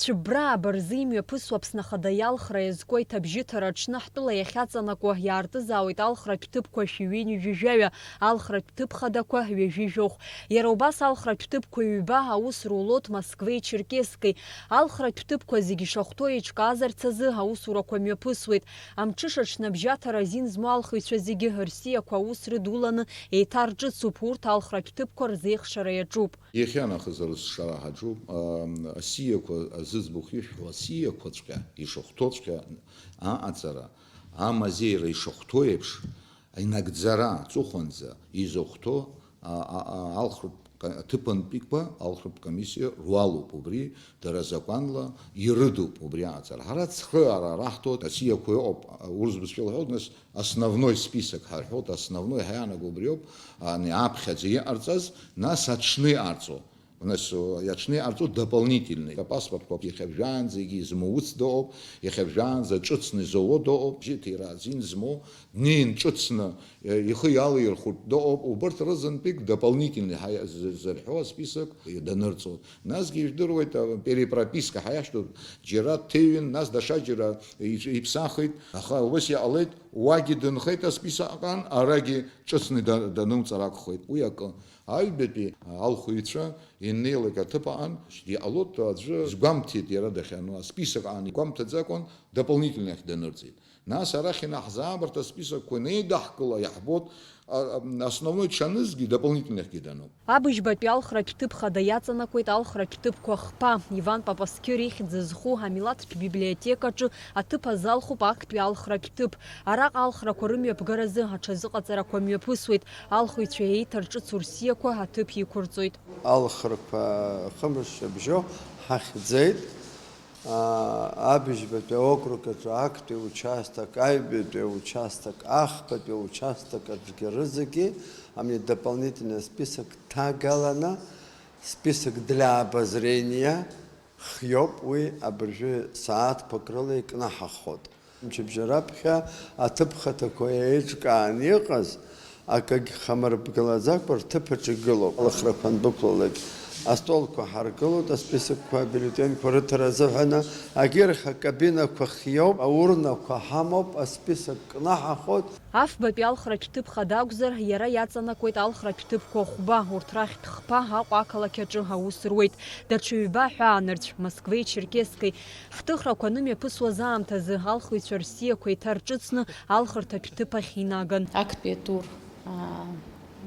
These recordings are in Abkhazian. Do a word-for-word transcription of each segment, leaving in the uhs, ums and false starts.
Цәыббраа Барзы имҩаԥысуа Аԥсны Ахада иалхра иазку аиҭабжьыҭара аҽны ҳтәыла иахьаҵанакуа иаартызаауеит алхратә ҭыԥқәа шәи ҩынҩажәи жәаҩа, алхратә ҭыԥ хадақәа ҩажәи жәохә. Иара убас алхратә ҭыԥқәа ҩба аус рулоит Москвеи Черкесскеи. Алхратә ҭыԥқәа зегьы ишахәҭоу еиҿкаазарц азы аусурақәа мҩаԥысуеит. Амҽыша аҽны абжьаҭара азин змоу алхыҩцәа зегьы рсиақәа аус рыдуланы еиҭарҿыцуп, урҭ алхратә ҭыԥқәа рзеихшара иаҿуп. Иахьанахыс рызшара ҳаҿуп, аа, асиақәа, зыӡбахә ишәҳәо асиақәаҵәҟьа, ишахәҭоуҵәҟьа аҟаҵара, амазеира ишахәҭоу еиԥш, инагӡара аҵыхәанӡа изахәҭоу, а, а, а, алхратә ка-, аҭыԥантәиқәа, алхратә комиссиа руалуп убри, дара закәанла ирыдуп убри аҟаҵара. Ҳара цхыраара раҳҭоит, асиақәа ыҟоуп, урыс бызшәала ҳәоит, нас основной список ҳарҳәоит, основной ҳәа иаанаго убриоуп, ани аԥхьаӡа иҟарҵаз, нас аҽны иҟарҵо. Нас, э, иаҽны иҟарҵо дополнительный. Апаспортқәа иахьа жәаанӡагьы измоуц дыҟоуп, иахьа жәаанӡа ҿыцны изауо дыҟоуп, бжьыҭира азин змоу, днеин ҿыцны, э, ихы иалаирхәыртә дыҟоуп, убырҭ рызынтәык дополнительный ҳа-, з-, зырҳәо асписок данырҵо. Насгьы ижәдыруеит, а, перепрописка ҳәа иашьҭоуп, џьара дҭыҩын, нас даҽаџьара иҿ-, иԥсахит, аха ус иҟалеит, уагьы дынхеит асписок аҟан, арагьы ҿыцны да-, дануҵар акәхоит, уи акы. Аҩбатәи алхыҩцәа инеилак аҭыԥ аҟан, иҟалоит, аӡәы сгәамҭеит иара дахьану, асписок аан игәамҭаӡакәан, дополнительный ахь данырҵеит. Нас арахь инаҳзаабарҭа асписокқәа инеидаҳкыло иаҳбоит, а, а, основной дшанызгьы, дополнительный ахьгьы дануп. Абыжьбатәи алхратә ҭыԥ хада иаҵанакуеит алхратә ҭыԥқәа хԥа. Иван Папасқьыр ихьӡ зху амилаҭтә библиотекаҿы аҭыԥ азалхуп актәи алхратә ҭыԥ. Араҟа алхрақәа рымҩаԥгаразы аҽазыҟаҵарақәа мҩаԥысуеит, алхыҩцәа еиҭарҿыцу рсиақәа аҭыԥ иқәырҵоит. Алхрақәа хымш шьыбжьо ҳахьӡеит. Абыжьбатәи аокруг аҿы актәи аучасток, аҩбатәи аучасток, ахԥатәи аучасток аҿгьы рызегьы, ами, дополнительный список ҭагаланы, список для обозрения хиоуп, уи абыржәы сааҭқәак рыла икнаҳахоит. Мчыбжьа раԥхьа аҭыԥ хаҭақәа еиҿкаан иҟаз, акагь хамырбгалаӡакәа рҭыԥ аҿы игылоуп. Алхрақәа андәықәлалак, астолқәа ҳаргылоит, асписокқәа, абиуллетеньқәа рыҭара азыҳәаны, агьырхь акабинақәа хиоуп, аурнақәа ҳамоуп, асписок кнаҳахоит. Афбатәи алхратә ҭыԥ хада акәзар, иара иаҵанакуеит алхратә ҭыԥқәа хәба, урҭ рахьтә хԥа Аҟәа ақалақь аҿы аус руеит. Даҽа ҩба аҳәаанырцә, Москвеи Черкесскеи. Ҳҭыхрақәа анымҩаԥысуаз аамҭазы, алхыҩцәа рсиақәа еиҭарҿыцны, алхырҭатә ҭыԥ ахь инаган. Актәи атур, аа,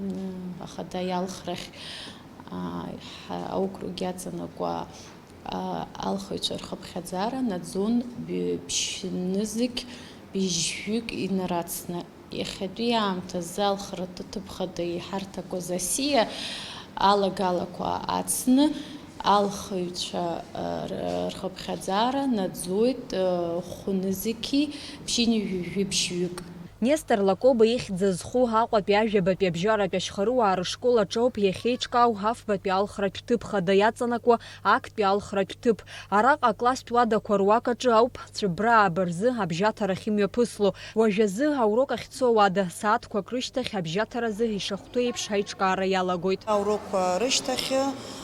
м, ахада иалхрахь, аа, ҳа-, аокруг иаҵанакуа, аа, алхыҩцәа рхыԥхьаӡара наӡон б-, ԥшьнызқь быжьҩык инарацны. Иахьатәи аамҭазы алхратә ҭыԥ хада иҳарҭақәаз асиа алагалақәа ацны, алхыҩцәа, р-, рхыԥхьаӡара наӡоит, хәнызқьи ԥшьынҩажәи жәибжьҩык. Нестор Лакоба ихьӡ зху Аҟәатәи ажәабатәи абжьаратәи ашьхарыуаа рышкол аҿоуп иахьеиҿкаау афбатәи алхратә ҭыԥ хада иаҵанакуа актәи алхратә ҭыԥ. Араҟа акласстә уадақәа руак аҿы ауп Цәыббраа Барзы абжьаҭарахь имҩаԥысло. Уажәазы аурок ахьцо ауада, сааҭқәак рышьҭахь абжьаҭаразы ишахәҭоу еиԥш аиҿкаара иалагоит. Аурокқәа рышьҭахь,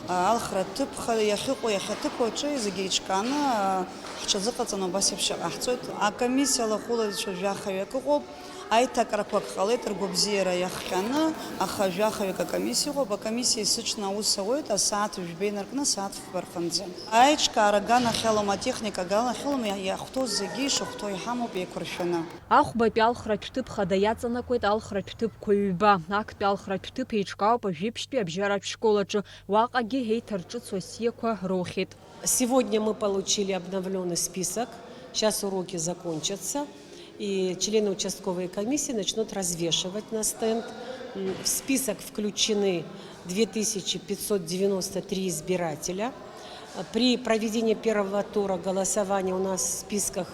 а, алхратә ҭыԥ ха-, иахьыҟоу, иахьаҭыԥу аҿы зегьы еиҿкааны, а, ҳҽазыҟаҵаны убас еиԥш иҟаҳҵоит. Акомиссиа алахәылаҩцәа жәахаҩык ыҟоуп. Аиҭакрақәак ҟалеит ргәабзиара иахҟьаны, аха жәахаҩык акомиссиа ыҟоуп. Акомиссиа есыҽны аус ауеит асааҭ жәба инаркны асааҭ фба рҟынӡа. Аиҿкаара аганахьалома, атехника аганахьалома, иа-, иахәҭоу зегьы ишахәҭоу иҳамоуп еиқәыршәаны. Ахәбатәи алхратә ҭыԥ хада иаҵанакуеит алхратә ҭыԥқәа ҩба. Актәи алхратә ҭыԥ еиҿкаауп ажәибжьтәи абжьаратә школ аҿы. Уаҟагьы еиҭарҿыцу асиақәа роухьеит. Сегодня мы получили обновлённый список. Сейчас уроки закончатся, и члены участковой комиссии начнут развешивать на стенд. М, в список включены две тысячи пятьсот девяносто три избирателя. При проведении первого тура голосования у нас в списках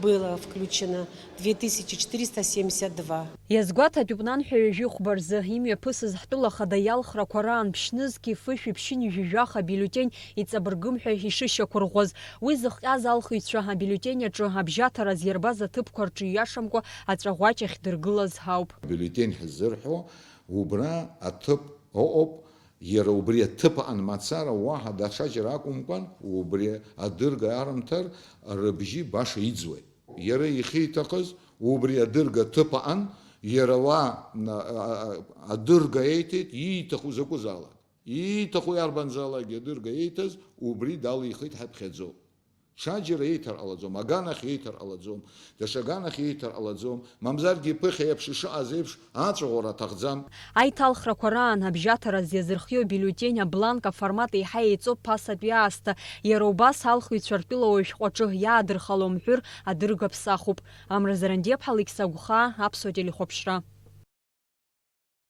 было включено две тысячи четыреста семьдесят два. Иазгәаҭатәуп, нанҳәа ҩажәи хәба рзы имҩаԥысыз ҳтәыла хада иалхрақәа раан ԥшьнызқьи фышәи ԥшьынҩажәи жәаха бюллетень иҵабыргым ҳәа ишышьақәырӷәӷәаз. Уи зыхҟьаз алхыҩцәа абиуллетень аҿы абжьаҭара зирбаз аҭыԥқәа рҿы ииашамкәа аҵәаӷәаҷ ахьдыргылаз ауп. Абиуллетень ҳзырҳәо убра аҭыԥ ыҟоуп, Иара убри аҭыԥ аҟан мацара уаҳа даҽаџьара акәымкәан, убри адырга арымҭар рыбжьы баша иӡуеит. Иара ихиҭахыз убри адырга аҭыԥ аҟан, иара уа, на-, а-, а-, адырга еиҭеит, ииҭаху закәызаалак. Ииҭаху иарбанзаалакгьы адырга еиҭаз, убри далихит ҳаԥхьаӡоуп. Ҽаџьара еиҭар ҟалаӡом, аганахь еиҭар ҟалаӡом, даҽа аганахь еиҭар ҟалаӡом, мамзаргьы ԥыхьа еиԥш ишыҟаз еиԥш аҵәаӷәара аҭахӡам. Аиҭалхрақәа раан абжьаҭараз иазырхиоу биллиутень абланк аформат еиҳа еиҵоуп ԥасатәи аасҭа, иара убас алхыҩцәа ртәыла уажә шәҟәаҿы иаадырхало мҳәыр адырга ԥсахуп. Амра Зарандиаԥҳа, Алықьса Гәхаа, Аԥсуа телехәаԥшра.